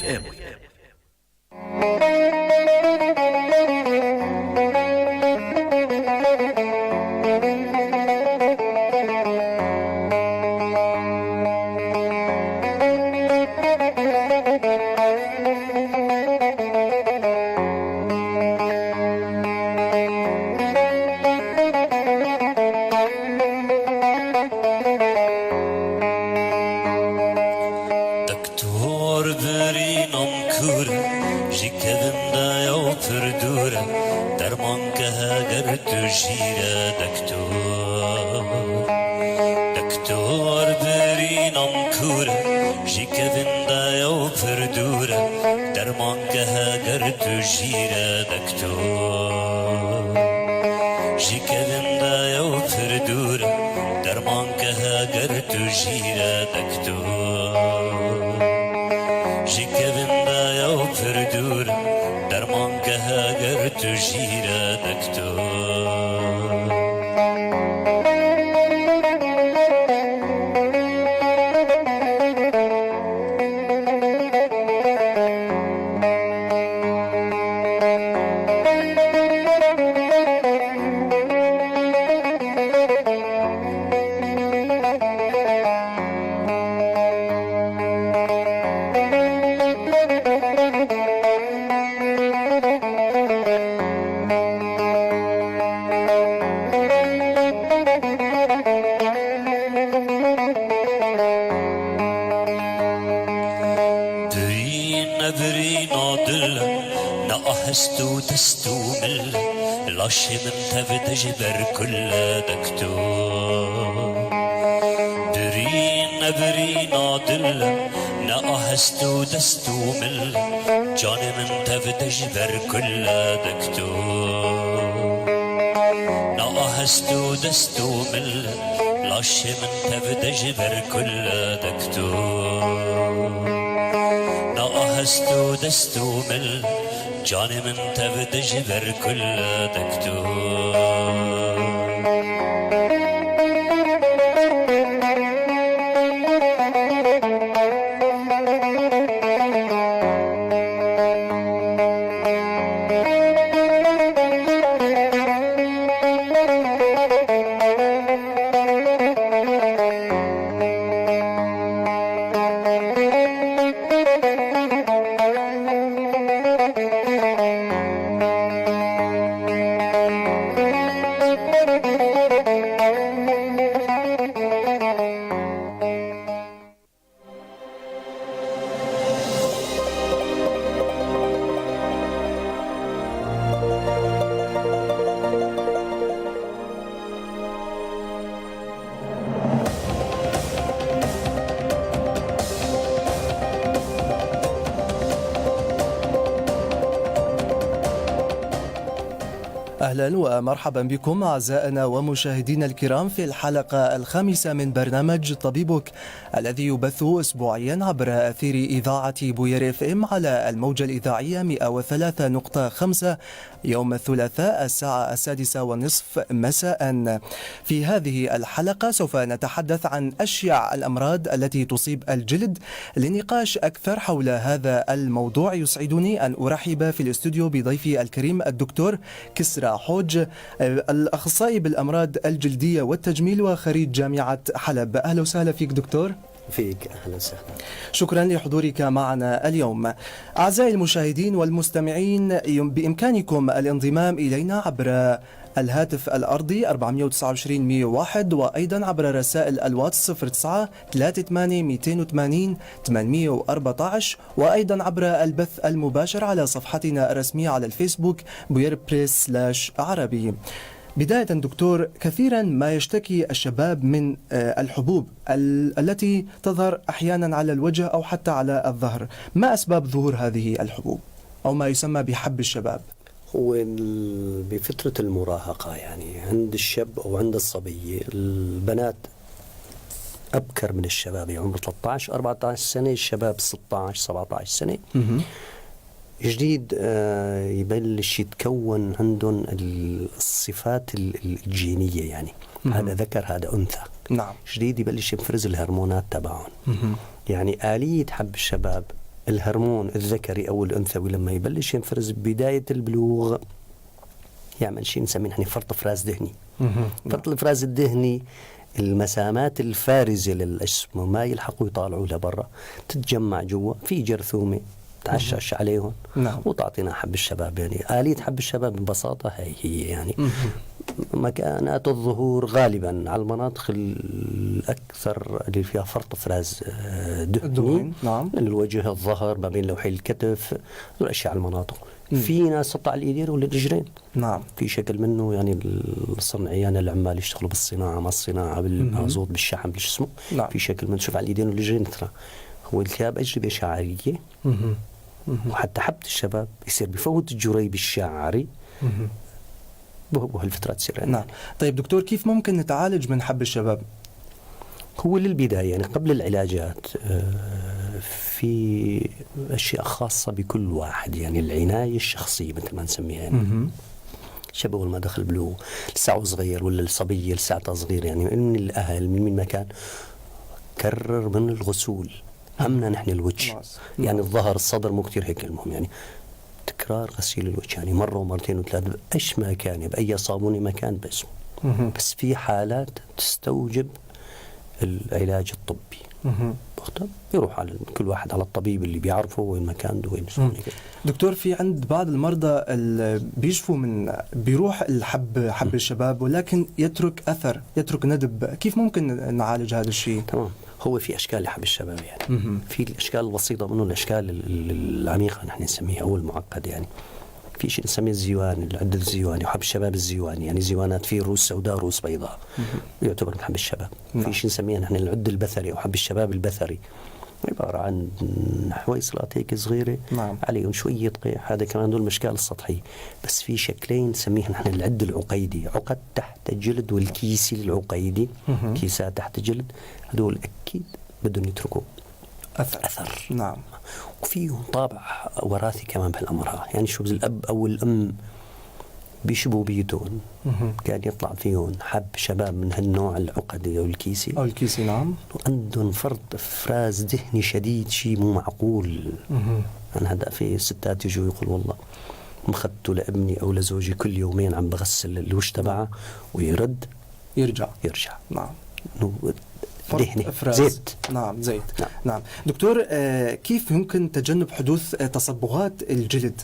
FM. دكتور برينم كور جكدن دا يو پردور درمان که هگر تو جیره دکتور دکتور برینم کور جکدن دا یو پردور درمان که هگر تو جیره دکتور جکدن دا یو پردور درمان که هگر تو جیره دکتور جکدن دا یو پردور درمان که هگر تو جیره دکتور. برين برين عدل نأهستو تستو مل لاش من تبدجبر كل دكتور برين برين عدل نأهستو دستو مل جان من تبدجبر كل دكتور نأهستو دستو مل لاش من تبدجبر كل دكتور نأهستو دستو مل جان من تبدجبر كل دكتور. اهلا ومرحبا بكم اعزائنا ومشاهدينا الكرام في الحلقة الخامسة من برنامج طبيبك الذي يبث اسبوعيا عبر اثير اذاعة بوير FM على الموجه الاذاعية 103.5 يوم الثلاثاء الساعة 6:30 مساء. في هذه الحلقة سوف نتحدث عن اشيع الامراض التي تصيب الجلد. لنقاش اكثر حول هذا الموضوع يسعدني ان ارحب في الاستوديو بضيفي الكريم الدكتور كسرى حوج، الأخصائي بالأمراض الجلدية والتجميل وخريج جامعة حلب. أهلا وسهلا فيك دكتور. فيك أهلا وسهلا. شكرا لحضورك معنا اليوم. أعزائي المشاهدين والمستمعين، بإمكانكم الانضمام إلينا عبر الهاتف الأرضي 429 101، وأيضا عبر رسائل الواتس 09 38 280 814، وأيضا عبر البث المباشر على صفحتنا الرسمية على الفيسبوك بوير بريس سلاش عربي. بداية دكتور، كثيرا ما يشتكي الشباب من الحبوب التي تظهر أحيانا على الوجه أو حتى على الظهر. ما أسباب ظهور هذه الحبوب أو ما يسمى بحب الشباب؟ هو بفترة المراهقة، يعني عند الشاب أو عند الصبية، البنات أبكر من الشباب، يعني عمر 13 14 سنة، الشباب 16 17 سنة. جديد يبلش يتكون عندهم الصفات الجينية، يعني هذا ذكر هذا أنثى. جديد يبلش يفرز الهرمونات تبعهم. يعني آلية حب الشباب الهرمون الذكري او الانثوي لما يبلش ينفرز ببداية البلوغ يعمل شيء نسميه نحن فرط افراز دهني. فرط الافراز الدهني، المسامات الفارزه للجسم ما يلحقوا يطالعوا لبرا، تتجمع جوا في جرثومة تعشش عليهم وتعطينا حب الشباب. يعني آلية حب الشباب ببساطة هي هي يعني مكانات الظهور غالبا على المناطق الأكثر اللي فيها فرط إفراز دهني. الدهون، نعم. الوجه، الظهر، ما بين لوحي الكتف، هذول أشياء على المناطق. في ناس تطلع الإيدين والرجلين. في شكل منه يعني الصنعيان، العمال يشتغلوا بالصناعة، ما الصناعة، بالمازوت، بالشحم، بالشو اسمه. في شكل منه تشوف على الإيدين والرجلين، ترى هو التهاب أجربة شعرية. وحتى حبة الشباب يصير بفوت الجريب الشعري بهالفترة تصير عندنا. طيب دكتور، كيف ممكن نتعالج من حب الشباب؟ هو للبداية يعني قبل العلاجات في أشياء خاصة بكل واحد، يعني العناية الشخصية مثل ما نسميها يعني. شاب أول ما دخل بلوغ لساعة صغير ولا الصبية لساعتها صغير، يعني من الأهل من مكان كرر من الغسول، همنا نحن الوجه. يعني الظهر، الصدر مو كثير هيك، المهم يعني تكرار غسيل الوجه، يعني مرة ومرتين وثلاث، بأيش ما كان، بأي صابونة ما كان، بس بس في حالات تستوجب العلاج الطبي. وقتها يروح على كل واحد على الطبيب اللي بيعرفه وين مكانه وين اسمه. دكتور، في عند بعض المرضى اللي بيشفوا من بيروح الحب، حب الشباب، ولكن يترك أثر، يترك ندب، كيف ممكن نعالج هذا الشيء؟ تمام، هو في أشكال لحب الشباب يعني. في الأشكال البسيطة منه، الأشكال العميقة نحن نسميها أو المعقدة يعني. في شيء نسميه الزيوان، العد الزيواني وحب الشباب الزيواني، يعني زيوانات فيه رؤوس سوداء رؤوس بيضاء، يعتبر من حب الشباب. في شيء نسميه نحن العد البثري أو حب الشباب البثري، عبارة عن حويصلات هيك صغيرة عليهم شوية قيح، هذا كمان دول الأشكال السطحية. بس في شكلين نسميها نحن العد العقيدي، عقد تحت الجلد والكيسي العقيدي، كيسات تحت الجلد، هدول أكيد بدهم يتركوا أثر. أثر. وفيهم طابع وراثي كمان بهالأمر هذا، يعني شو الأب أو الأم بيشبهوا بيتهم، كان يطلع فيهم حب شباب من هالنوع العقدي أو الكيسي. أو الكيسي، نعم. وعندهم فرط إفراز دهني شديد، شيء مو معقول. أنا هذا في ستات يجوا يقول والله مخدته لابني أو لزوجي كل يومين عم بغسل الوش تبعه ويرد يرجع. يرجع. فرط دهني. إفراز. زيت. نعم، زيت. دكتور، كيف يمكن تجنب حدوث تصبغات الجلد؟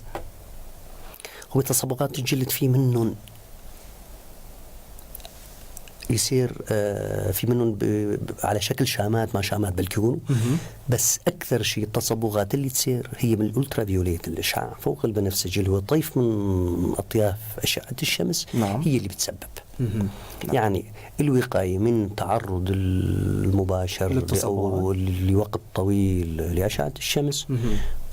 هو تصبغات الجلد في منهم يصير، في منهم على شكل شامات، ما شامات بالكون. بس أكثر شيء التصبغات اللي تصير هي من ال ultraviolet، الإشعاع فوق البنفسجي اللي هو طيف من أطياف أشعة الشمس. هي اللي بتسبب. يعني الوقاية من تعرض المباشر للتصبغات. أو لوقت طويل لأشعة الشمس.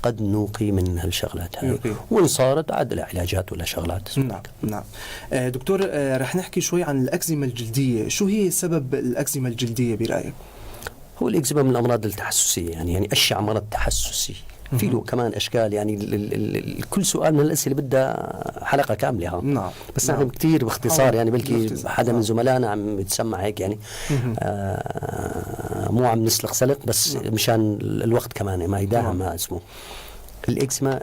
قد نوقي من هالشغلات هاي. وإن صارت عاد لا علاجات ولا شغلات. نعم. دكتور، رح نحكي شوي عن الأكزيما الجلدية. شو هي سبب الأكزيما الجلدية برأيك؟ هو الإكزيما من الأمراض التحسسية، يعني أشيع مرض تحسسي. في له كمان أشكال، يعني كل سؤال من الأسئلة بدها حلقة كاملة، ها. بس نحن كثير باختصار، بلكي حدا من زملائنا عم يتسمع هيك، مو عم نسلق سلق، بس مشان الوقت كمان ما يداهم ما اسمه. الإكزيما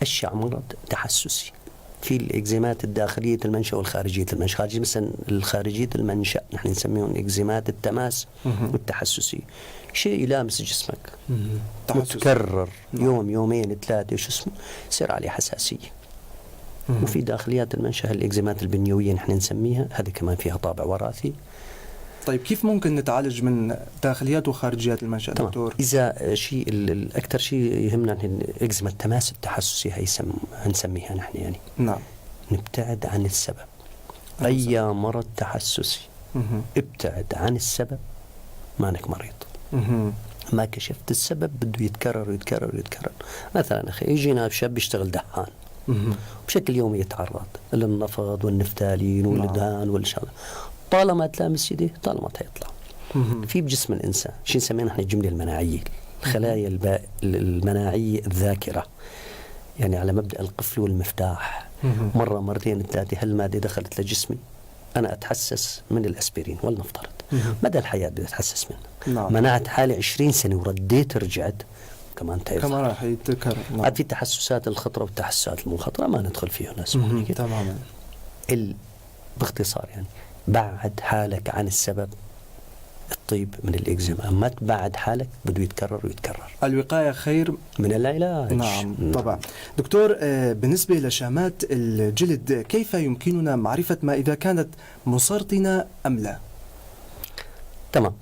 أشيع مرض تحسسي. في الإكزيمات الداخلية المنشأ والخارجية المنشأ. خارجية مثلا الخارجية المنشأ نحن نسميهم إكزيمات التماس والتحسسي، شيء يلامس جسمك. تحسس. متكرر. يوم يومين ثلاثة شو اسمه يصير عليه حساسية. وفي داخليات المنشأ الإكزيمات البنيوية نحن نسميها، هذه كمان فيها طابع وراثي. طيب كيف ممكن نتعالج من داخليات وخارجيات المنشأ دكتور؟ إذا شيء الأكثر شيء يهمنا نحن إكزيما التماس التحسسي هي نسميها نحن يعني. نبتعد عن السبب. عن أي السبب. مرض تحسسي ابتعد عن السبب مانك مريض. ما كشفت السبب بده يتكرر ويتكرر ويتكرر. مثلا أخي يجينا شاب يشتغل دهان. بشكل يومي يتعرض للنفض والنفتالين والدهان والشغلة، طالما تلامس يديه طالما تيطلع. في بجسم الإنسان شيء نسميه نحن الجملة المناعية، الخلايا المناعية الذاكرة، يعني على مبدأ القفل والمفتاح. مرة مرتين ثلاثة هالمادة دخلت لجسمي أنا أتحسس من الأسبرين ولنفترض مدى الحياة بدي أتحسس منه. منعت حالي 20 سنة ورديت رجعت، كمان كمان تيظهر. راح يتكرر. نعم. عاد في التحسسات الخطرة والتحسسات المو خطره ما ندخل فيها ناس. تماما. باختصار يعني بعد حالك عن السبب الطيب من الاكزيما، ما تبعد حالك بده يتكرر ويتكرر. الوقاية خير من العلاج. نعم طبعا. دكتور، بالنسبة لشامات الجلد، كيف يمكننا معرفة ما إذا كانت مسرطنة أم لا؟ تمام،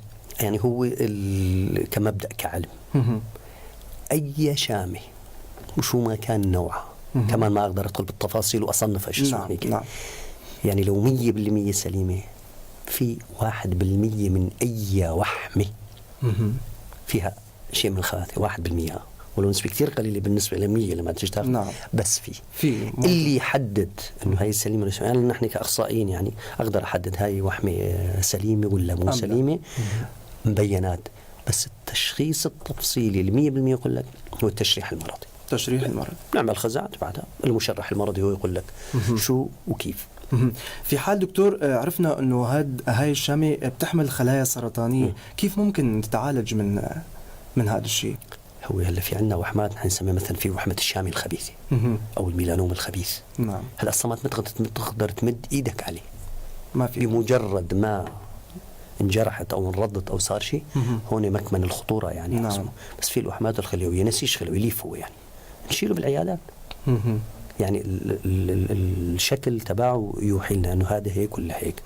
يعني هو كمبدأ كعلم أي شامة وشو ما كان نوعها، كمان ما أقدر أدخل بالتفاصيل وأصنفها شو اسمه هيك. يعني لو 100% سليمة، في 1% من أي وحمة فيها شيء من الخباثة، 1%، ولو نسبة كثير قليلة بالنسبة ل100 لما تيجي تاخذ. بس في اللي يحدد انه هاي سليمة ولا، يعني نحن كاخصائيين يعني اقدر احدد هاي وحمه سليمة ولا مو لا. سليمة، مبينات، بس التشخيص التفصيلي اللي 100% يقول لك هو التشريح المرضي. تشريح المرض. نعمل خزعات، بعدها المشرح المرضي هو يقول لك شو وكيف. في حال دكتور عرفنا انه هاي الشامة بتحمل خلايا سرطانية، كيف ممكن نتعالج من هذا الشيء؟ هو هلا في عندنا وحمات نحن نسميها، مثلا في وحمة الشامي الخبيثة او الميلانوم الخبيث. هلا اصلا ما تقدر تمد ايدك عليه. ما في. بمجرد ما انجرحت او انرضت او صار شيء، هون مكمن الخطورة يعني. اسمه. بس في الوحمات الخلويه، نسيج خلوي ليف هو، يعني نشيله بالعيادات. يعني ال ال ال الشكل تبعه يوحي لنا انه هذا هيك ولا هيك.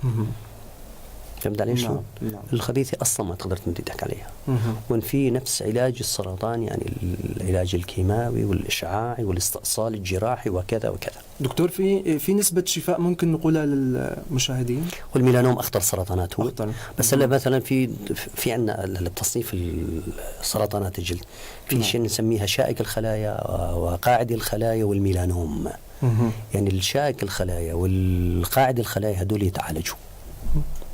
فهمت علي شلون؟ نعم. الخبيثة اصلا ما تقدر تمد ايدك عليها. وان في نفس علاج السرطان، يعني العلاج الكيماوي والاشعاعي والاستئصال الجراحي وكذا وكذا. دكتور، في نسبة شفاء ممكن نقولها للمشاهدين؟ والميلانوم اخطر سرطانات هو. أخطر. بس هلا مثلا في عندنا بتصنيف سرطانات الجلد في شيء نسميها شائك الخلايا وقاعدي الخلايا والميلانوم. يعني الشائك الخلايا والقاعدي الخلايا هدول يتعالجوا.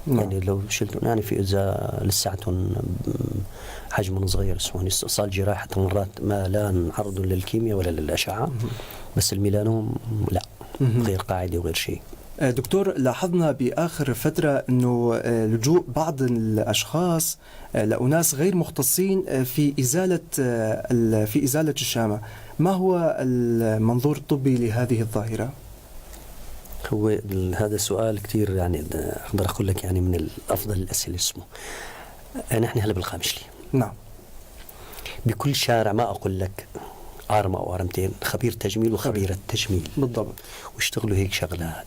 يعني لو شلتهم، يعني في اذا لساتهم حجمهم صغير اسمه استئصال جراحي مرات ما لا نعرضهم للكيمياء ولا للاشعه، بس الميلانوم لا، غير قاعدة وغير شيء. دكتور، لاحظنا بآخر فترة أنه لجوء بعض الأشخاص لأناس غير مختصين في إزالة الشامة، ما هو المنظور الطبي لهذه الظاهرة؟ هو هذا سؤال كثير، يعني اقدر اقول لك يعني من الافضل الاسئلة اسمه. نحن هلا بالخامشلي. بكل شارع ما اقول لك ارمه او ارمتين خبير تجميل وخبيره تجميل. واشتغلوا هيك شغلات.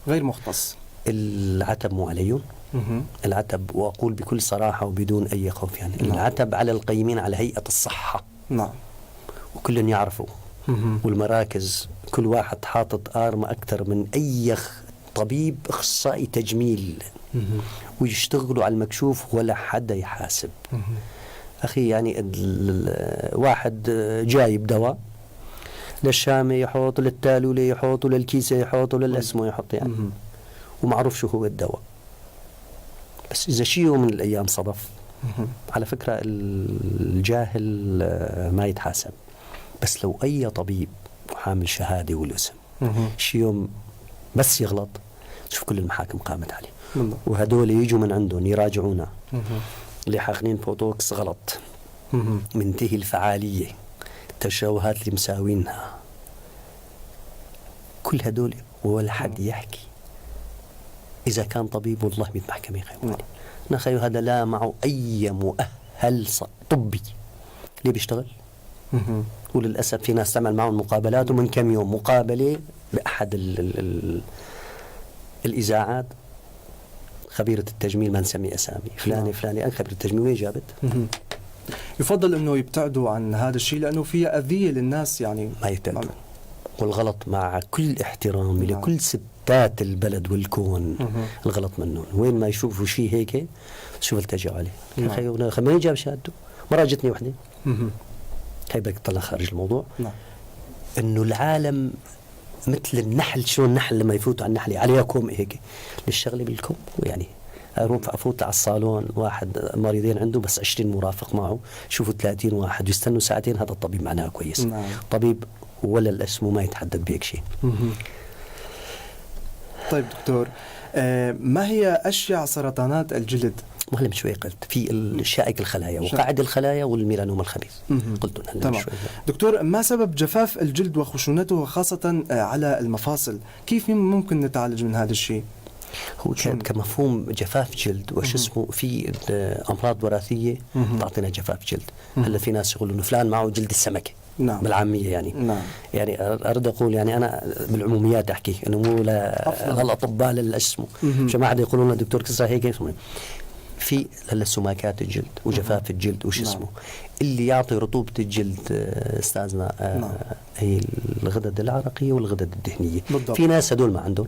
غير مختص. العتب مو عليهم. العتب، واقول بكل صراحة وبدون اي خوف يعني، العتب على القيمين على هيئة الصحة. وكل يعرفوا. والمراكز كل واحد حاطط آرمة أكثر من أي طبيب أخصائي تجميل. ويشتغلوا على المكشوف ولا حدا يحاسب. أخي يعني واحد جايب دواء للشامي يحط، للتالولي يحط، وللكيسة يحط، وللأسمو يحط يعني. ومعروف شو هو الدواء. بس إذا شيء يوم من الأيام صدف، على فكرة الجاهل ما يتحاسب، بس لو أي طبيب حامل شهادة والاسم شي يوم بس يغلط، شوف كل المحاكم قامت عليه. وهدول يجوا من عندهم يراجعونا. اللي حاقنين بوتوكس غلط، منتهي الفعالية، التشوهات اللي مساوينها، كل هدول ولا حد يحكي. إذا كان طبيب والله 100 محكمة يخيو عليه. نخيو هذا لا معه أي مؤهل طبي، ليه بيشتغل؟ وللأسف في ناس تعمل معهم مقابلات، ومن كم يوم مقابلة بأحد الإذاعات، خبيرة التجميل، ما نسمي أسامي، فلانة فلانة، أنا خبيرة التجميل وين جابت؟ يفضل أنه يبتعدوا عن هذا الشيء لأنه فيه أذية للناس يعني. ما يبتعدوا. والغلط مع كل احترامي لكل ستات البلد والكون، الغلط منهم وين ما يشوفوا شيء هيك شوف التجوا عليه. خي ما جاب شهادته. مرة جتني وحدة، هي بدك تطلع خارج الموضوع. انه العالم مثل النحل، شلون النحل لما يفوتوا على النحلة عليها كوم هيك، للشغله بالكوم يعني. اروح افوت على الصالون، واحد مريضين عنده بس 20 مرافق معه، شوفوا 30 واحد ويستنوا ساعتين، هذا الطبيب معناه كويس. طبيب ولا الاسم ما يتحدد بهيك شيء. طيب دكتور، ما هي اشيع سرطانات الجلد؟ هلا من شوي قلت في الشائك الخلايا وقاعد الخلايا والميلانوما الخبيث. قلت هلا. تمام. شوي. دكتور، ما سبب جفاف الجلد وخشونته خاصة على المفاصل؟ كيف ممكن نتعالج من هذا الشيء؟ هو كمفهوم جفاف جلد وش اسمه، في امراض وراثية تعطينا جفاف جلد. هلا في ناس يقولوا انه فلان معه جلد السمكة. بالعامية يعني. يعني اريد اقول يعني انا بالعموميات احكي انه مو لا الاطباء للاسمه، مشان ما حدا يقولوا لنا دكتور كسرى هيك. في هلا سماكات الجلد وجفاف الجلد وش اسمه اللي يعطي رطوبة الجلد استاذنا. هي الغدد العرقية والغدد الدهنية. بالضبط. في ناس هدول ما عندهم،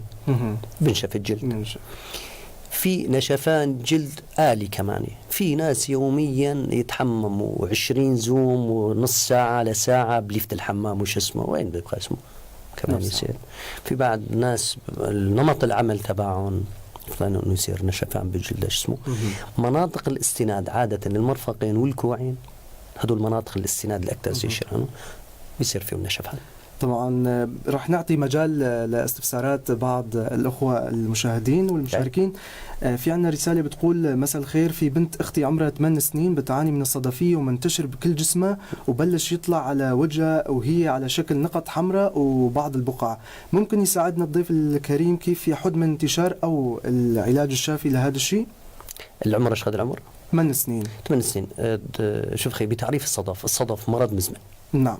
بنشف الجلد. في نشفان جلد آلي كمان، في ناس يوميا يتحمموا 20 زوم ونص ساعة لساعة بليفة الحمام وش اسمه، وين بيبقى اسمه كمان يصير. في بعد ناس نمط العمل تبعهم انه يصير نشفان بالجلد اسمه. مناطق الاستناد عادة المرفقين والكوعين، هدول مناطق الاستناد الاكثر شيء بيصير فيهم نشفان. طبعا رح نعطي مجال لاستفسارات بعض الأخوة المشاهدين والمشاركين. في عنا رسالة بتقول: مساء الخير، في بنت أختي عمرها 8 سنين بتعاني من الصدفية ومنتشر بكل جسمها وبلش يطلع على وجهها وهي على شكل نقط حمراء وبعض البقع. ممكن يساعدنا الضيف الكريم كيف يحد من انتشار أو العلاج الشافي لهذا الشيء؟ العمر ايش قد العمر؟ 8 سنين. 8 سنين. شوف خي، بتعريف الصدف، الصدف مرض مزمن.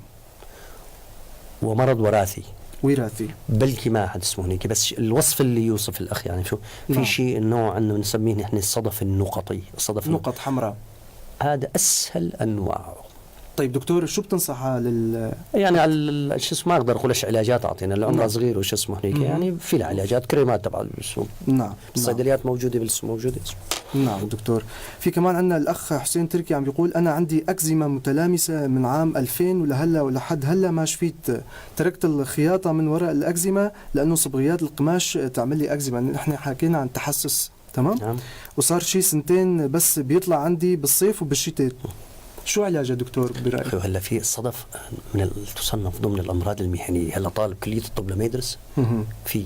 ومرض وراثي. وراثي. بلكي ما حد اسمه هنيك، بس الوصف اللي يوصف الاخ يعني شو في شيء نوع انه نسميه نحن الصدف النقطي، الصدف نقط حمراء، هذا اسهل انواعه. طيب دكتور، شو بتنصحها لل يعني على شو اسمه، ما اقدر اقول ايش علاجات اعطينا، اللي عمرها صغير وش اسمه هنيك. يعني في لها علاجات، كريمات تبع بالصيدليات موجودة، بالسوق موجودة. نعم دكتور. في كمان عندنا الاخ حسين تركي عم بيقول: انا عندي اكزيما متلامسه من عام 2000 ولهلا ولحد هلا ما شفيت، تركت الخياطة من وراء الاكزيما لانه صبغيات القماش تعمل لي اكزيما. نحن حكينا عن تحسس، تمام؟ وصار شيء سنتين بس بيطلع عندي بالصيف وبالشتاء. شو علاجه دكتور برايك؟ هلا في الصدف من تصنف ضمن الامراض المهنية. هلا طالب كليه الطب لما يدرس في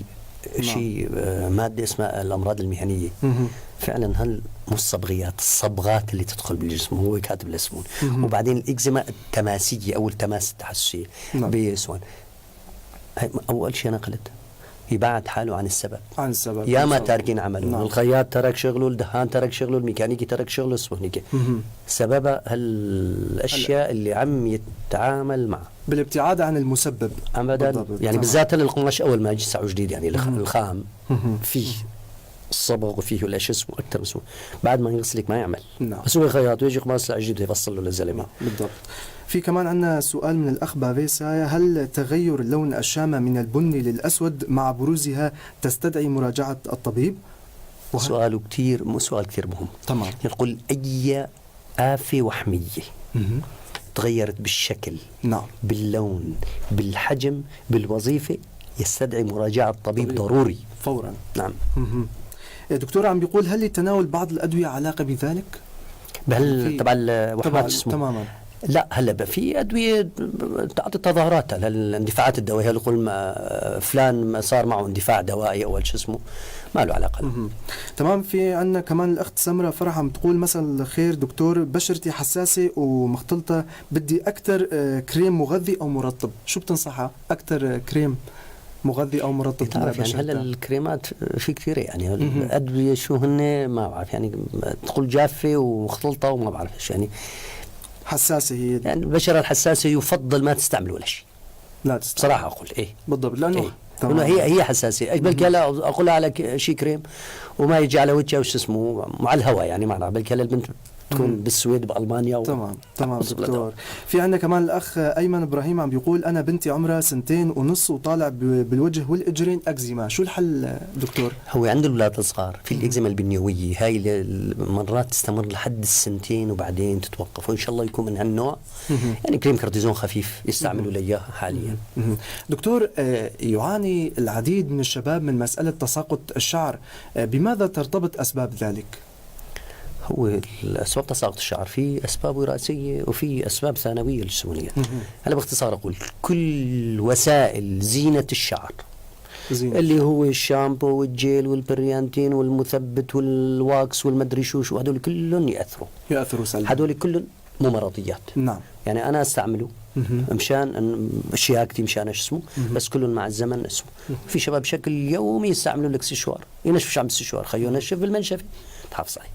شيء مادة اسمها الامراض المهنية. فعلا هل مو الصبغيات، الصبغات اللي تدخل بالجسم، هو كاتب الاسمون. وبعدين الاكزيما التماسيه او التماس التحسسيه. بسوان اول شيء انا قلت يبعد حاله عن السبب. عن السبب. يا ما تاركين عمله. الخياط ترك شغله، الدهان ترك شغله، الميكانيكي ترك شغله، اسمه هنيك. سببها هالاشياء اللي عم يتعامل معها. بالابتعاد عن المسبب. ابدا. يعني بالذات القماش اول ما يجي سعة جديد، يعني الخام فيه الصبغ وفيه الاشياء اسمه اكثر اسمه، بعد ما يغسلك ما يعمل. بس هو خياط ويجي قماش ساعة جديد يفصل له للزلمه. بالضبط. في كمان عندنا سؤال من الأخ بافيسا: هل تغير لون الشامة من البني للأسود مع بروزها تستدعي مراجعة الطبيب؟ سؤال كثير، سؤال كثير مهم. نقول أي آفة وحمية تغيرت بالشكل، باللون، بالحجم، بالوظيفة، يستدعي مراجعة الطبيب ضروري. فورا. نعم. دكتور عم بيقول: هل لتناول بعض الأدوية علاقة بذلك؟ بهل تبع الوحمات اسمه؟ تماما. لا، هلا في ادوية تعطي تظاهرات، الاندفاعات الدوائية، يقول فلان صار معه اندفاع دوائي او شو اسمه، ما له علاقة. تمام. في عندنا كمان الاخت سمرة فرح عم تقول: مساء الخير دكتور، بشرتي حساسة ومختلطه، بدي اكثر كريم مغذي او مرطب، شو بتنصحها؟ اكثر كريم مغذي او مرطب. تعرف يعني هلا الكريمات في كثير، يعني الادوية شو هن ما بعرف، يعني تقول جافة ومختلطه وما بعرف ايش يعني. حساسة هي. يعني البشرة الحساسة يفضل ما تستعمل ولا شيء. لا تستعمل. بصراحة اقول ايه. بالضبط، لانه إيه؟ تمام. هي حساسية، بلكي هلا اقولها على شيء كريم وما يجي على وجهها وش اسمه مع الهواء، يعني ما بلكي هلا البنت تكون بالسويد بالمانيا. تمام دكتور. في عندنا كمان الاخ ايمن ابراهيم عم بيقول: انا بنتي عمرها 2.5 وطالع بالوجه والاجرين اكزيما، شو الحل دكتور؟ هو عند الاولاد الصغار في الاكزيما البنيويه، هاي مرات تستمر لحد السنتين وبعدين تتوقف، وان شاء الله يكون من هالنوع. يعني كريم كورتيزون خفيف يستعملوا له حاليا. دكتور، يعاني العديد من الشباب من مسالة تساقط الشعر، بماذا ترتبط اسباب ذلك؟ هو الأسباب تساقط الشعر في أسباب وراثية وفي أسباب ثانوية للسمونية. هلا باختصار أقول كل وسائل زينة الشعر زينة. اللي هو الشامبو والجيل والبريانتين والمثبت وال wax والمدري شو شو، هدول كلهم يأثروا. يأثروا سلبا. هدول كلهم مو مرضيات. يعني انا استعمله مشان شياكتي، مشان شو اسمه، بس كلهم مع الزمن اسمه. في شباب بشكل يومي يستعملوا الاكسسوار، ينشف شعر بالسشوار، خيو نشف بالمنشفه تحافظ عليه.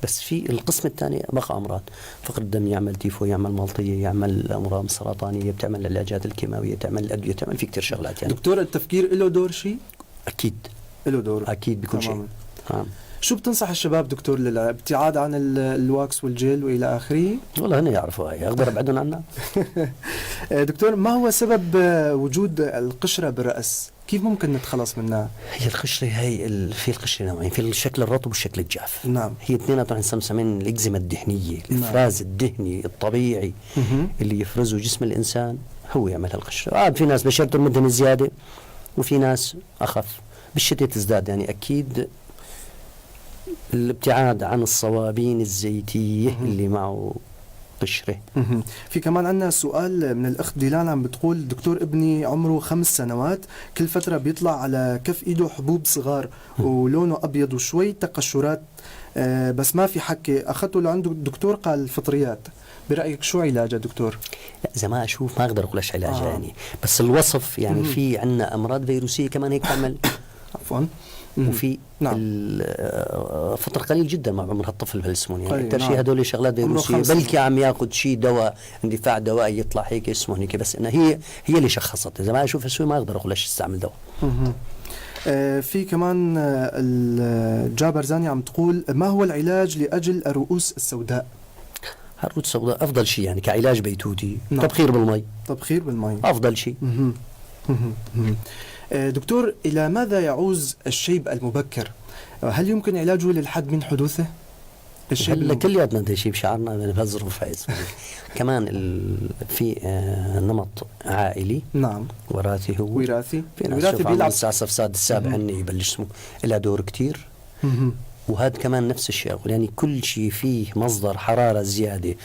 بس في القسم الثاني بقى امراض فقر الدم، يعمل تيفو، يعمل مالطيه، يعمل امراض سرطانية، بتعمل العلاجات الكيماوية، تعمل الادويه، تعمل في كثير شغلات يعني. دكتور، التفكير له دور شيء؟ اكيد. له دور. اكيد بكل شيء. نعم. شو بتنصح الشباب دكتور للابتعاد عن ال wax والجل والى اخره؟ والله هن يعرفوا هاي، اقدر ابعدهم عنها. دكتور، ما هو سبب وجود القشرة بالرأس؟ كيف ممكن نتخلص منها؟ هي القشرة هي في القشرة نوعين، في الشكل الرطب والشكل الجاف. هي اثنيناتهم نسميهم الإكزيما الدهنية، الإفراز الدهني الطبيعي اللي يفرزه جسم الإنسان هو يعمل هالقشرة. في ناس بشرتهم مدهنة زيادة وفي ناس أخف. بالشتاء تزداد يعني. أكيد الابتعاد عن الصوابين الزيتية اللي معه قشرة. في كمان عندنا سؤال من الأخت ديلان، عم بتقول دكتور ابني عمره 5 سنوات، كل فترة بيطلع على كف إيده حبوب صغار ولونه أبيض وشوي تقشرات، بس ما في حكة، أخذته لعنده الدكتور قال فطريات، برأيك شو علاجه دكتور؟ لا إذا ما أشوف ما أقدر أقول إيش علاجه يعني، بس الوصف يعني في عندنا أمراض فيروسية كمان هيك تعمل. عفوا. وفي فطر قليل جدا مع عمر هالطفل بهالاسمون يعني. اكثر شيء هدول شغلات فيروسيه، بلكي عم ياخذ شيء دواء اندفاع دوائي يطلع هيك اسمه هيك، بس انه هي اللي شخصت. اذا ما اشوف اسوي ما اقدر اقول ليش استعمل دواء. في كمان الجابر زاني عم تقول ما هو العلاج لاجل الرؤوس السوداء؟ الرؤوس السوداء افضل شيء يعني كعلاج بيتوتي. تبخير بالمي. تبخير بالمي افضل شيء. دكتور، إلى ماذا يعوز الشيب المبكر؟ هل يمكن علاجه للحد من حدوثه؟ الشيب هلا كلياتنا بدنا شيب شعرنا بهالظروف هاي. كمان في نمط عائلي. وراثي، هو وراثي. في ناس وراثي بيلعب الساعة السادس السابع هن يبلش اسمه لها دور كثير. وهذا كمان نفس الشيء يعني، كل شيء فيه مصدر حرارة زيادة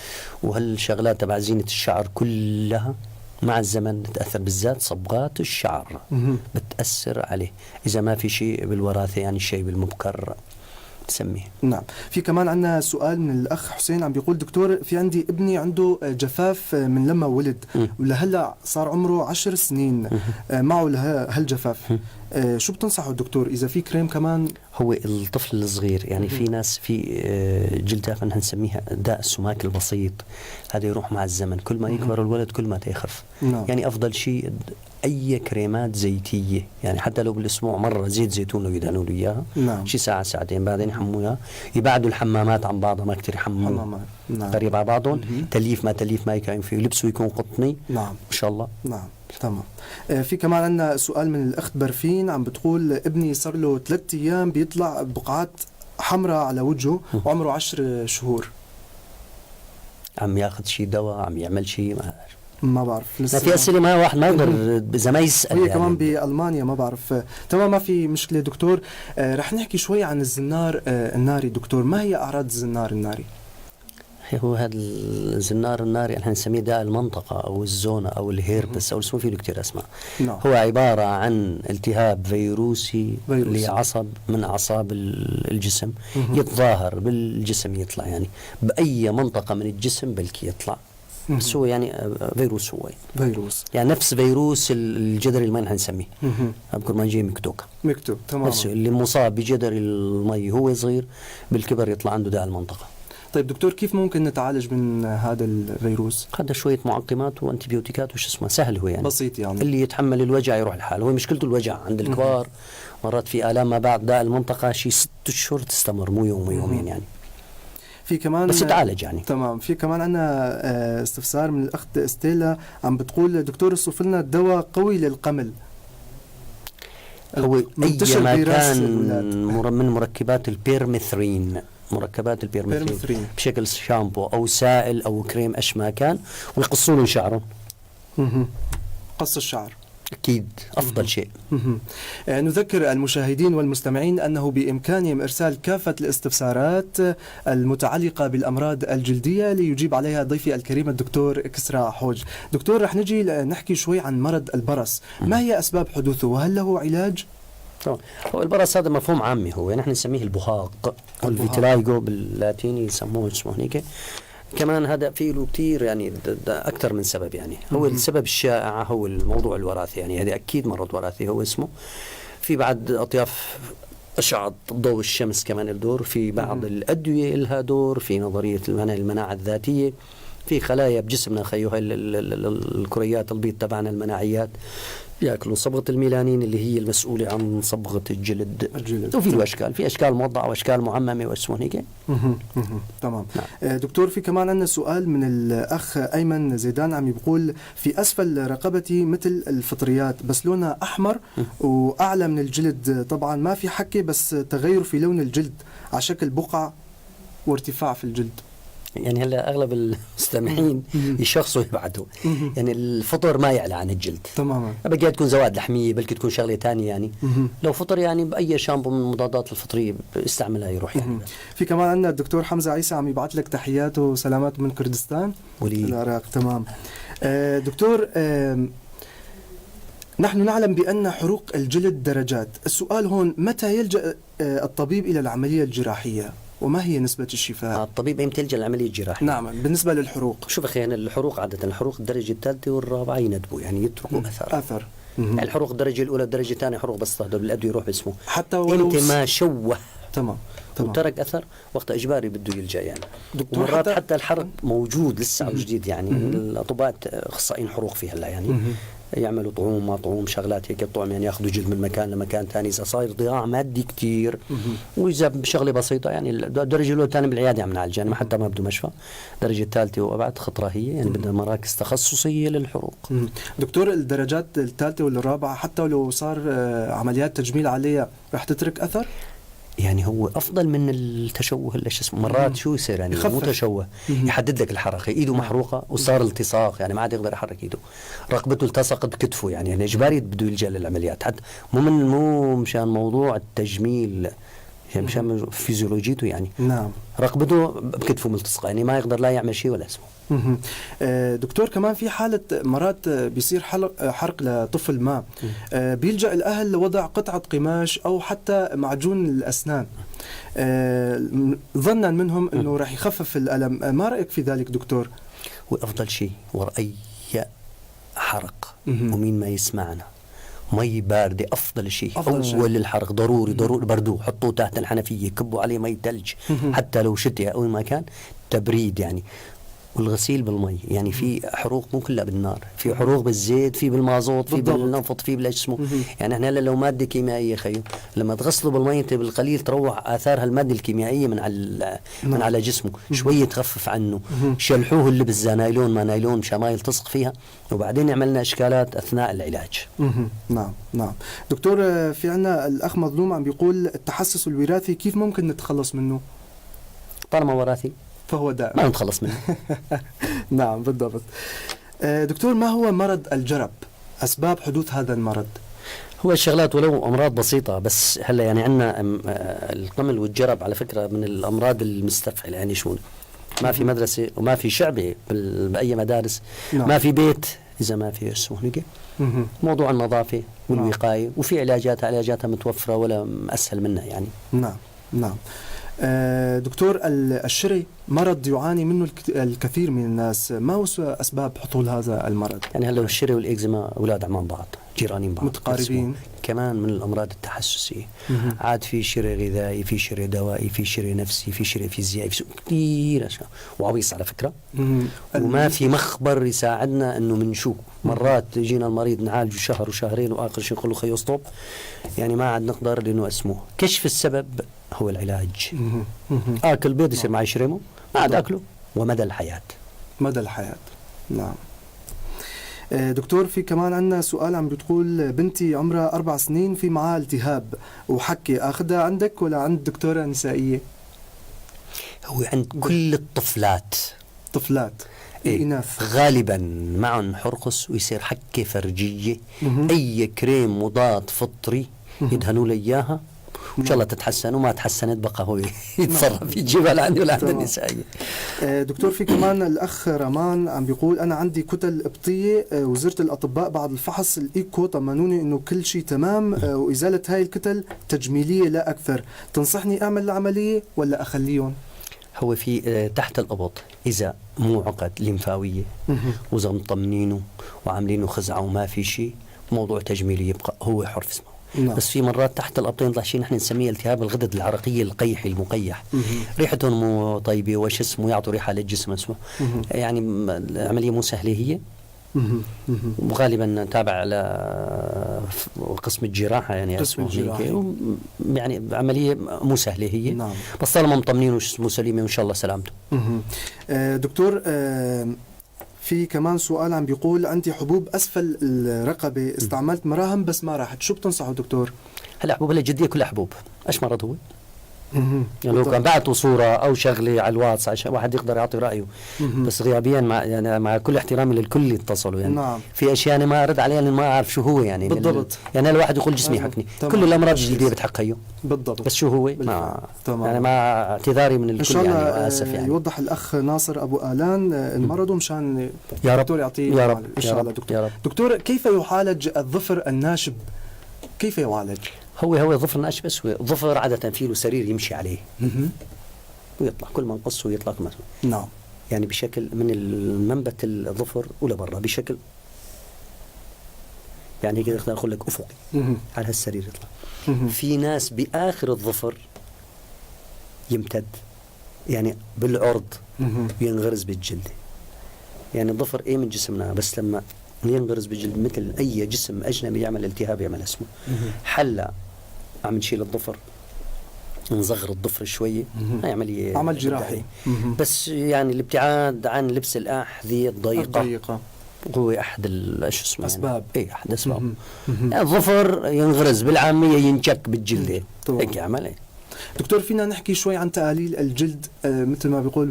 وهالشغلات تبع زينة الشعر كلها مع الزمن تتأثر، بالذات صبغات الشعر بتأثر عليه إذا ما في شيء بالوراثة، يعني الشيء بالمبكر تسميه. نعم. في كمان عندنا سؤال من الأخ حسين، عم بيقول دكتور في عندي ابني عنده جفاف من لما ولد ولهلا صار عمره 10 سنين معه هالجفاف، شو بتنصحه دكتور إذا في كريم كمان؟ هو الطفل الصغير يعني في ناس في جلدها نحن نسميها داء السماك البسيط، هذا يروح مع الزمن، كل ما يكبر الولد كل ما تيخف. يعني أفضل شيء أي كريمات زيتية، يعني حتى لو بالأسبوع مرة زيت زيتون لو يدهنوا له إياها. شي ساعة ساعتين بعدين يحموها، يبعدوا الحمامات عن بعضها، ما كثير يحمموا. قريب على بعضهم. تليف ما تليف ما يكون فيه، لبسه يكون قطني. إن شاء الله. نعم تمام. في كمان عندنا سؤال من الأخت برفين، عم بتقول ابني صار له 3 أيام بيطلع بقعات حمراء على وجهه وعمره 10 شهور. عم ياخذ شيء دواء، عم يعمل شيء؟ ما بعرف لسه. ما في اسئلة، ما واحد ما يقدر اذا ما يسال. هي يعني كمان بالمانيا ما بعرف. تمام، ما في مشكلة دكتور. رح نحكي شوي عن الزنار الناري دكتور، ما هي اعراض الزنار الناري؟ هو هذا الزنار الناري احنا نسميه داء المنطقة او الزونه او الهيربس او اسمه، فيه كثير اسماء. هو عبارة عن التهاب فيروسي لعصب من اعصاب الجسم. يتظاهر بالجسم، يطلع يعني باي منطقة من الجسم بلكي يطلع. بس هو يعني فيروس، هو فيروس يعني نفس فيروس الجدري المي نحن نسميه، اذكر ما يجي مكتوكا مكتوب تماما. نفسه اللي مصاب بجدري المي هو صغير بالكبر يطلع عنده داء المنطقة. طيب دكتور، كيف ممكن نتعالج من هذا الفيروس؟ هذا شوية معقمات وانتبيوتيكات وش اسمه، سهل هو يعني، بسيط يعني، اللي يتحمل الوجع يروح لحاله. هو مشكلته الوجع عند الكبار، مرات في آلام ما بعد داء المنطقة شيء 6 أشهر تستمر، مو يوم ويومين يعني. في كمان بس يتعالج يعني. تمام. في كمان عندنا استفسار من الأخت ستيلا، عم بتقول دكتور صف لنا دواء قوي للقمل. هو أي ما كان من مركبات البيرميثرين، مركبات البيرميثرين بشكل شامبو أو سائل أو كريم أش ما كان، ويقصوا له شعره. قص الشعر. اكيد افضل شيء. نذكر المشاهدين والمستمعين أنه بإمكانهم إرسال كافة الاستفسارات المتعلقة بالأمراض الجلدية ليجيب عليها ضيفي الكريم الدكتور كسرى حوج. دكتور، رح نجي نحكي شوي عن مرض البرص، ما هي أسباب حدوثه وهل له علاج؟ طبعا هو البرص هذا مفهوم عامي، هو نحن نسميه البهاق او ال vitiligo باللاتيني يسموه اسمه هنيك. كمان هذا في له كثير يعني اكثر من سبب. يعني هو السبب الشائع هو الموضوع الوراثي، يعني هذا اكيد مرض وراثي هو اسمه. في بعد اطياف اشعه ضوء الشمس كمان الدور، في بعض الادوية لها دور، في نظرية المناعة الذاتيه، في خلايا بجسمنا خيو هاي الكريات البيض تبعنا المناعيات ياكلوا صبغة الميلانين اللي هي المسؤولة عن صبغة الجلد. الجلد. وفي له اشكال، في اشكال موضعه واشكال معممه واسمه هيك. تمام. نعم. دكتور، في كمان عندنا سؤال من الأخ أيمن زيدان عم يقول في أسفل رقبتي مثل الفطريات بس لونها أحمر وأعلى من الجلد، طبعا ما في حكي بس تغير في لون الجلد على شكل بقع وارتفاع في الجلد. يعني هلا اغلب المستمعين يشخصوا يبعثوا، يعني الفطر ما يعلى عن الجلد بقي تكون زوائد لحميه، بلكي تكون شغله ثانية يعني. لو فطر يعني باي شامبو من المضادات الفطرية استعملها يروح يعني. في كمان عندنا الدكتور حمزة عيسى عم يبعث لك تحياته وسلامات من كردستان ولي العراق. تمام. دكتور، نحن نعلم بأن حروق الجلد درجات، السؤال هون متى يلجأ الطبيب إلى العملية الجراحية وما هي نسبة الشفاء؟ الطبيب ايمتى يلجأ للعملية الجراحية؟ نعم، بالنسبة للحروق. شوف اخي، يعني الحروق عادة الحروق الدرجة الثالثة والرابعة يندبوا، يعني يتركوا اثر. أثر. يعني الحروق الدرجة الاولى الدرجة الثانية حروق بس تهدر بالادوية يروح باسمه. حتى ولو انت ما شوه تمام. وترك اثر وقت اجباري بده يلجا يعني. دكتور، ومرات حتى الحرق موجود لسه جديد يعني. الاطباء اخصائيين حروق في هلا يعني يعملوا طعوم ما طعوم شغلات هيك، الطعم يعني ياخذوا جلد من مكان لمكان ثاني اذا صاير ضياع مادي كثير، واذا بشغله بسيطة يعني الدرجة الاولى الثانية بالعيادة عم نعالج يعني، ما حتى ما بده مشفى. الدرجة الثالثة وابعد خطره هي يعني بدها مراكز تخصصية للحروق. دكتور، الدرجات الثالثة والرابعة حتى لو صار عمليات تجميل عليها رح تترك اثر؟ يعني هو افضل من التشوه اللي شو اسمه مرات شو يصير يعني يخفف. مو تشوه، يحدد لك الحركة، ايده محروقة وصار التصاق يعني ما عاد يقدر يحرك ايده، رقبته التصقت بكتفه يعني اجباري بده يلجا للعمليات، حتى مو مشان موضوع التجميل، يعني مشان فيزيولوجيته يعني. رقبته بكتفه ملتصقة يعني ما يقدر لا يعمل شيء ولا اسمه. دكتور، كمان في حالة مرات بيصير حرق لطفل ما، بيلجأ الأهل لوضع قطعة قماش أو حتى معجون الأسنان، ظنا منهم أنه راح يخفف الألم، ما رأيك في ذلك دكتور؟ وافضل شيء وراء اي حرق ومين ما يسمعنا مي باردة أفضل شيء. أفضل شيء. أول الحرق ضروري ضروري بردوه، حطوه تحت الحنفية، كبوا عليه مي ثلج حتى لو شتاء أو ما كان تبريد يعني. والغسيل بالمي يعني في حروق مو كلها بالنار، في حروق بالزيت، في بالمازوت، في بالنفط، في بالاسمه. يعني احنا هلا لو مادة كيميائية خيو لما تغسله بالمي انت بالقليل تروح اثار هالماده الكيميائية من على من على جسمه شوية تخفف عنه. شلحوه اللبس ذا نايلون ما نايلون مشان ما يلتصق فيها، وبعدين عملنا اشكالات اثناء العلاج. نعم نعم دكتور، في عنا الاخ مظلوم عم بيقول التحسس الوراثي كيف ممكن نتخلص منه؟ طالما وراثي فهو دائم ما نتخلص منه. نعم بالضبط. دكتور، ما هو مرض الجرب؟ أسباب حدوث هذا المرض؟ هو الشغلات ولو امراض بسيطة، بس هلا يعني عندنا القمل والجرب على فكرة من الامراض المستفحله، يعني شو ما في مدرسه وما في شعبه باي مدارس، ما في بيت اذا ما في اسمه موضوع النظافة والوقاية، وفي علاجات علاجاتها متوفرة ولا اسهل منها يعني. نعم نعم. دكتور، الشري مرض يعاني منه الكثير من الناس، ما هو أسباب حصول هذا المرض؟ يعني هلا الشري والإكزيما أولاد عمان بعض، جيرانين بعض، متقاربين، كمان من الأمراض التحسسية. عاد في شري غذائي، في شري دوائي، في شري نفسي، في شري فيزيائي، في كثير أشياء وعويص على فكرة. وما في مخبر يساعدنا إنه من شو مرات يجينا المريض نعالجه شهر وشهرين وآخر شيء نقول له خيو stop، يعني ما عاد نقدر لأنه اسمه كشف السبب هو العلاج. آكل بيض يصير معي شريمو، ما عاد آكله ومدى الحياة. مدى الحياة نعم. دكتور، في كمان عندنا سؤال عم بتقول بنتي عمرها 4 سنين في معها التهاب وحكي، أخذها عندك ولا عند دكتورة نسائية؟ هو عند كل الطفلات. طفلات. إيه. الإناث. غالبا معهم حرقص ويصير حكه فرجيه. اي كريم مضاد فطري يدهنوا له اياها وان شاء الله تتحسن، وما تحسنت بقى هو يتصرف يجيبها لعندي ولا عند النسائية. دكتور، في كمان الاخ رمان عم بيقول انا عندي كتل ابطيه، وزرت الاطباء بعد الفحص الايكو طمنوني انه كل شيء تمام، وازالة هاي الكتل تجميليه لا اكثر، تنصحني اعمل العملية ولا اخليهم؟ هو في تحت الابط اذا مو عقد لمفاويه واذا مطمنينه وعاملينه خزعه وما في شيء، موضوع تجميلي يبقى هو حر في اسمه. بس في مرات تحت الابطين يطلع شيء نحن نسميه التهاب الغدد العرقية القيحي المقيح. ريحتهم مو طيبة وش اسمه، يعطوا ريحه للجسم اسمه. يعني العملية مو سهلة هي. وغالبا تابع لقسم الجراحة يعني قسم اسمه هيك. الجراحة. يعني عملية مو سهلة هي. بس طالما مطمنين وش اسمه سليمة وان شاء الله سلامته. دكتور، في كمان سؤال عم بيقول عندي حبوب اسفل الرقبة، استعملت مراهم بس ما راحت، شو بتنصحوا دكتور؟ هلا حبوب الجلدية كلها حبوب، ايش مرض هو؟ يعني لو كان بعتوا صورة أو شغلة على الواتس عشان واحد يقدر يعطي رأيه. بس غيابيا مع يعني مع كل احترامي للكل اللي اتصلوا يعني. في أشياء أنا ما أرد عليها لأن ما أعرف شو هو يعني. يعني الواحد يقول جسمي حكني. كل الأمراض الجلدية بتحق هيو. بس شو هو؟ ما يعني مع اعتذاري من إن الكل شاء الله يعني وآسف يعني. يوضح الأخ ناصر أبو آلان المرض ومشان يا رب. الدكتور يعطيه يا رب. إن شاء يا الله رب. دكتور. يا رب. دكتور، كيف يعالج الظفر الناشب؟ كيف يعالج؟ هو ظفر ناشب، بس هو ظفر عادة فيه له سرير يمشي عليه. ويطلع كل ما نقصه يطلع كل ما يعني بشكل من المنبت الظفر ولبرا بشكل يعني هيك نقدر نقول لك أفقي. على هالسرير يطلع. في ناس بآخر الظفر يمتد يعني بالعرض ينغرز بالجلد. يعني الظفر إيه من جسمنا، بس لما ينغرز بالجلد مثل أي جسم أجنبي يعمل التهاب يعمل اسمه. حلا عم نشيل الظفر، نصغر الظفر شوية. هاي عملية عمل جراحي. بس يعني الابتعاد عن لبس الأحذية الضيقة. الضيقة. هو أحد شو اسمه يعني؟ أسباب. إيه، أحد أسباب. يعني الظفر ينغرز بالعامية ينشك بالجلد. هيك يعمل. إيه. دكتور، فينا نحكي شوي عن تآليل الجلد، مثل ما بيقول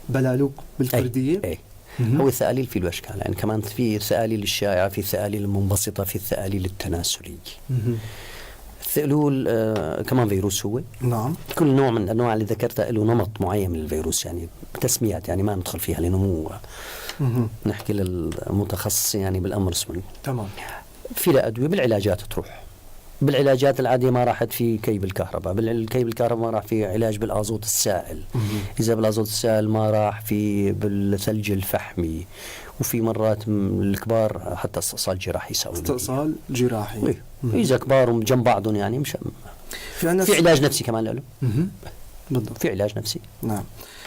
بالبلالوك بالكردية؟ إيه. هو الثآليل في له أشكال، يعني كمان في الثآليل الشائعة، في الثآليل المنبسطة، في الثآليل التناسلية. الثألول كمان فيروس هو. كل نوع من الأنواع اللي ذكرتها له نمط معين من الفيروس، يعني تسميات يعني ما ندخل فيها لأنه مو نحكي للمتخصص يعني بالأمر اسمه. في له أدوية بالعلاجات تروح. بالعلاجات العادية ما راحت في كي بالكهرباء، بالكي بالكهرباء ما راح في علاج بالآزوت السائل. إذا بالآزوت السائل ما راح في بالثلج الفحمي، وفي مرات الكبار حتى استئصال جراحي يسوي. استئصال جراحي. إيه. إذا كبار جنب بعضهم يعني مش في عنا في علاج نفسي كمان له. بالضبط. في علاج نفسي. نعم.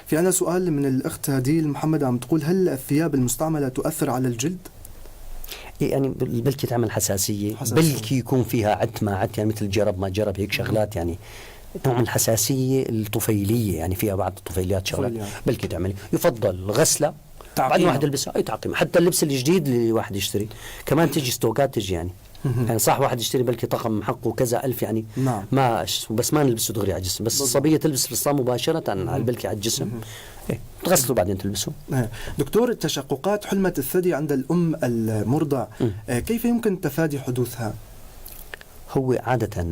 في عنا سؤال من الأخت هديل محمد عم تقول هل الثياب المستعملة تؤثر على الجلد؟ إيه، يعني بلكي تعمل حساسية. بلكي يكون فيها عت ما عت، يعني مثل جرب ما جرب هيك شغلات، يعني نوع من الحساسية الطفيلية، يعني فيها بعض الطفيليات شغلات. بلكي تعمل. يفضل غسلة تعقيمها. بعد ما واحد يلبسها، أي تعقيم. حتى اللبس الجديد اللي واحد يشتري كمان تجي ستوكات تجي يعني. يعني صح واحد يشتري بلكي طقم حقه كذا ألف يعني. ما بس ما نلبسه دغري على الجسم، بس الصبية تلبس الفستان مباشرة على بلكي على الجسم. إيه، تغسله بعدين تلبسه. دكتور، تشققات حلمة الثدي عند الأم المرضع، كيف يمكن تفادي حدوثها؟ هو عادة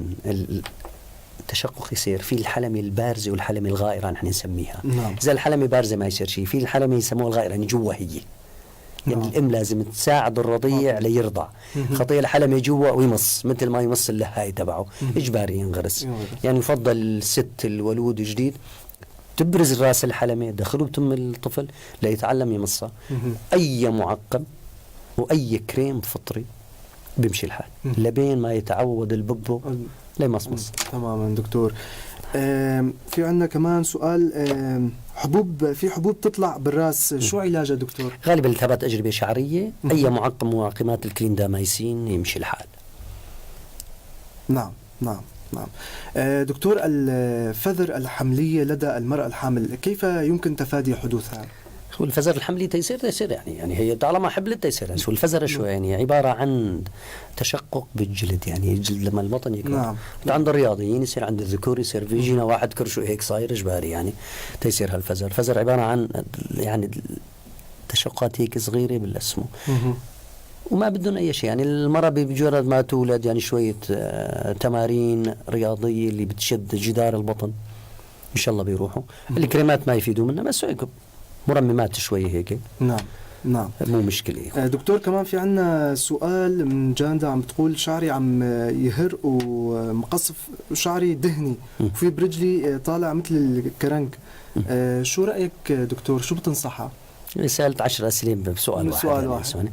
التشقق يصير في الحلمة البارزة والحلمة الغائرة نحن نسميها. إذا الحلمة بارزة ما يصير شيء، في الحلمة يسموها الغائرة يعني جوا هي. يعني الأم لازم تساعد الرضيع ليرضع. خطية الحلمة جوا ويمص مثل ما يمص اللهاي تبعه. إجباري ينغرس. يعني يفضل الست الولود جديد تبرز راس الحلمة دخلوا بتم الطفل ليتعلم يمصها. أي معقم وأي كريم فطري بيمشي الحال. لبين ما يتعود الببو ليمصمص. تماما دكتور. في عندنا كمان سؤال، في حبوب تطلع بالراس، شو علاجها دكتور؟ غالبا التهابات أجربة شعرية، أي معقم معقمات الكليندامايسين يمشي الحال. نعم، نعم، نعم. دكتور، الفذر الحملية لدى المرأة الحامل كيف يمكن تفادي حدوثها؟ هو الفزر الحملي تيصير يعني هي طالما حبلت تيصير. يعني شو الفزر شو يعني؟ عبارة عن تشقق بالجلد، يعني الجلد لما البطن يكبر. حتى عند الرياضيين يصير، عند الذكور يصير، في يجينا واحد كرشه هيك صاير إجباري يعني تيصير هالفزر. الفزر عبارة عن يعني تشققات هيك صغيرة بالاسمه. وما بدهم اي شيء، يعني المراة بمجرد ما تولد يعني شوية تمارين رياضية اللي بتشد جدار البطن ان شاء الله بيروحوا. الكريمات ما يفيدوا منها، بس هيك مرممات شوي هيك. نعم نعم، مو مشكلة. دكتور، كمان في عنا سؤال من جاندا، عم تقول شعري عم يهر ومقصف، شعري دهني وفي برجلي طالع مثل الكرنك، شو رأيك دكتور، شو بتنصحها؟ سألت 10 أسئلة بسؤال واحد. سؤال واحد.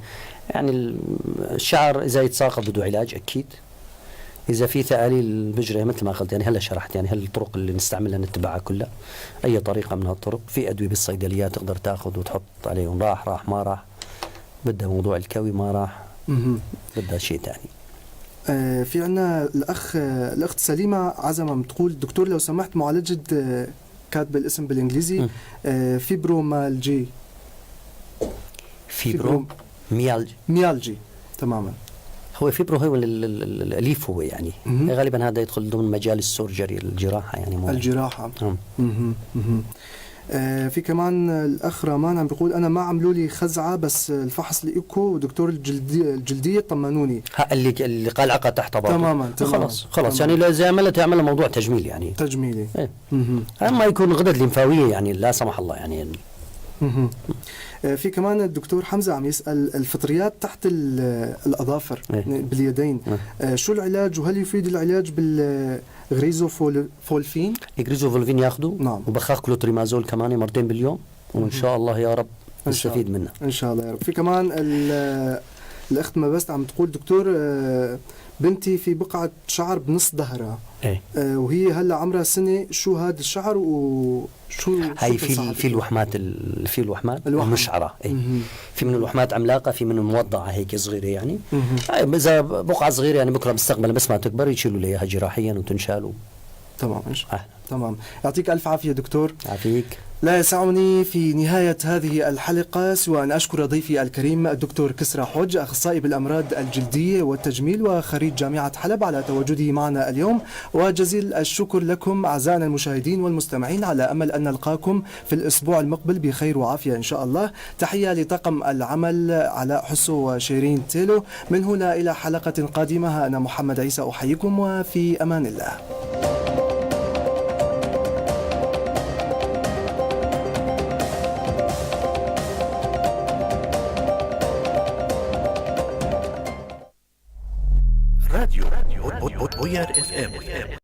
يعني الشعر إذا يتساقط بده علاج أكيد، إذا في ثآليل بجري مثل ما قلت، يعني هلا شرحت يعني هالطرق اللي نستعملها نتبعها كلها، أي طريقة من هالطرق. في أدوية بالصيدليات تقدر تاخذ وتحط عليهم، راح راح ما راح، بدها موضوع الكوي ما راح، بدها شيء ثاني. في عنا الأخت سليمة عزمة بتقول دكتور لو سمحت معالجة، كاتبة الاسم بالإنجليزي، fibromyalgia. fibromyalgia myalgia تماما. هو fibro هو الاليف هو يعني غالبا هذا يدخل ضمن مجال ال surgery، الجراحة يعني، مو الجراحة. في كمان الاخ رامان عم بيقول انا ما عملوا لي خزعه، بس الفحص الايكو ودكتور الجلدية طمنوني. اللي قال عقد تحت باطه. تماما تماما. خلص خلص يعني اذا عملت يعمل موضوع تجميل يعني. تجميلي. ايه. اما يكون غدد لمفاويه يعني لا سمح الله يعني. في كمان الدكتور حمزة عم يسأل الفطريات تحت الأظافر باليدين، شو العلاج وهل يفيد العلاج بال griseofulvin؟ ال griseofulvin ياخذه. نعم. وبخاخ كلوتريمازول كمان مرتين باليوم، وإن شاء الله يا رب نستفيد منه إن شاء الله يا رب. في كمان الأخت مبست عم تقول دكتور بنتي في بقعة شعر بنص ظهرها، ايه؟ وهي هلا عمرها سنة، شو هذا الشعر وشو هاي؟ في الوحمات، في الوحمات المشعرة، ايه؟ في من الوحمات عملاقة، في من موضعة هيك صغيرة يعني. إذا بقعة صغيرة يعني بكرة مستقبلا بس ما تكبر يشيلوا لي إياها جراحيا وتنشال. تمام. تمام، يعطيك ألف عافية دكتور. عافيك. لا يسعني في نهاية هذه الحلقة سوى أن أشكر ضيفي الكريم الدكتور كسرى حج، أخصائي بالأمراض الجلدية والتجميل وخريج جامعة حلب، على تواجده معنا اليوم، وجزيل الشكر لكم أعزائنا المشاهدين والمستمعين، على أمل أن نلقاكم في الأسبوع المقبل بخير وعافية إن شاء الله. تحية لطاقم العمل علاء حسو وشيرين تيلو. من هنا إلى حلقة قادمة، أنا محمد عيسى أحييكم وفي أمان الله. راديو بوير FM.